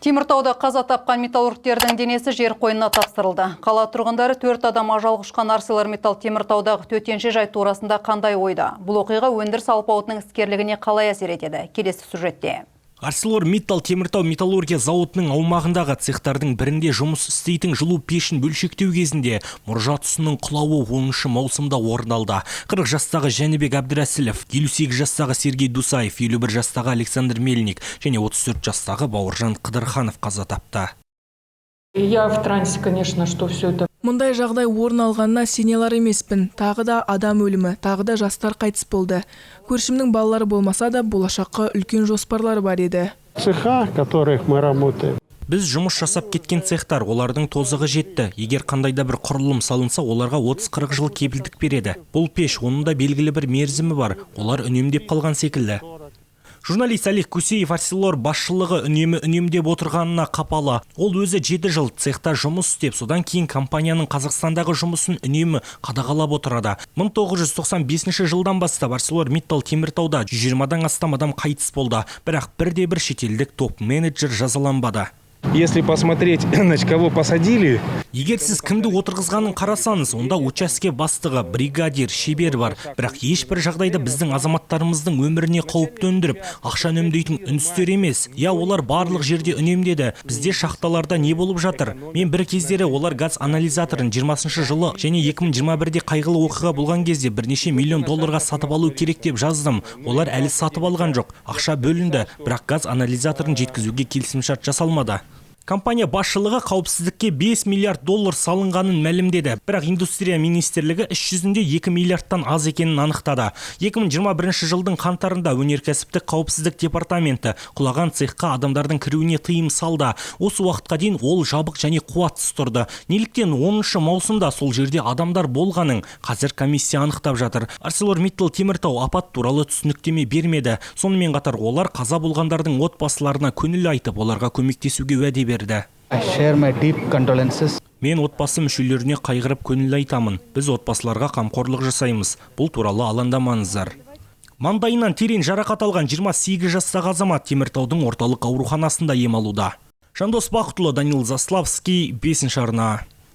Теміртауда қаза тапқан металлургтердің денесі жер қойнына тапсырылды. Қала тұрғындары төрт адам ажал құшқан ArcelorMittal Теміртаудағы төтенше жайт турасында қандай ойда? Бұл оқиға өндіріс алпауытының іскерлігіне қалай әсер етеді? Келесі сюжетте. ArcelorMittal Теміртау металлургия зауытының аумағындағы цехтардың бірінде жұмыс істейтін жылу пешін бөлшектеу кезінде мұржа тұсының құлауы 10 маусымда орын алды. 40 жастағы Жәнібек Әбдірәсілов, 58 жастағы Сергей Дусаев, 51 жастағы Александр Мельник және 34 жастағы Бауыржан Қыдырханов қаза тапты. Я в трансе, конечно, что все это Мұндай жағдай орын алғанына сене алар емеспін. Тағы да адам өлімі, тағы да жастар қайтыс болды. Көршімнің балалары болмаса да, болашаққа үлкен жоспарлары бар еді. Цеха, в которых мы работаем, Біз жұмыс жасап кеткен цехтар, олардың тозығы жетті. Егер қандай да бір құрылым салынса, оларға 30-40 жыл кепілдік береді. Бұл пеш, оның да белгілі бір мерзімі бар. Олар үнемдеп қалған секілді. Журналист Олег Кусеев Арселор басшылығы үнемі үнемдеп отырғанына қапалы. Ол өзі 7 жыл цехта жұмыс істеп, содан кейін компанияның Қазақстандағы жұмысын үнемі қадағалап отырады. 1995 жылдан бастап Арселор Миттал Теміртауда 120-дан астам адам қайтыс болды. Бірақ бірде бір шетелдік топ менеджер жазаланбады. Если посмотреть, значит, кого посадили, Егер сіз кімді отырғызғанын қарасаңыз, онда учаске бастығы, бригадир, шебер бар. Бірақ ешбір жағдайда біздің азаматтарымыздың өміріне қауіп төндіріп, ақша үнемдейтін үндістер емес. Иә, олар барлық жерде үнемдеді. Бізде шахталарда не болып жатыр? Мен бір кездері олар газ анализаторын 20 жылы және 2021-де қайғылы оқиға болған кезде бірнеше миллион долларға сатып алу керек деп жаздым. Олар әлі сатып алған жоқ. Ақша бөлінді, бірақ газ анализаторын жеткізуге келісімшарт жасалмады. Компания басшылығы қауіпсіздікке 5 миллиард доллар салынғанын мәлімдеді. Бірақ индустрия министрлігі іс жүзінде 2 миллиардтан аз екенін анықтады. 2021 жылдың қаңтарында өнеркәсіптік қауіпсіздік департаменті құлаған цехқа адамдардың кіруіне тыйым салды. Осы уақытқа дейін ол жабық және қуатсыз тұрды. Неліктен 10 маусымда сол жерде адамдар болғанын қазір комиссия анықтап жатыр. ArcelorMittal Теміртау апат туралы түсініктеме бермеді. Сонымен қатар олар қаза болғандардың отбасыларына көңіл айтып, оларға көмектесуге уәде берді. I share my deep condolences. Мен отбасы мүшелеріне қайғырып көңіл айтамын. Біз отбасыларға қамқорлық жасаймыз. Бұл туралы алаңдамаңыздар. Маңдайынан терең жарақат алған 28 жастағы азамат Теміртаудың орталық ауруханасында ем алуда. Жандос Бақытұлы, Данил Заславский, 5 арна.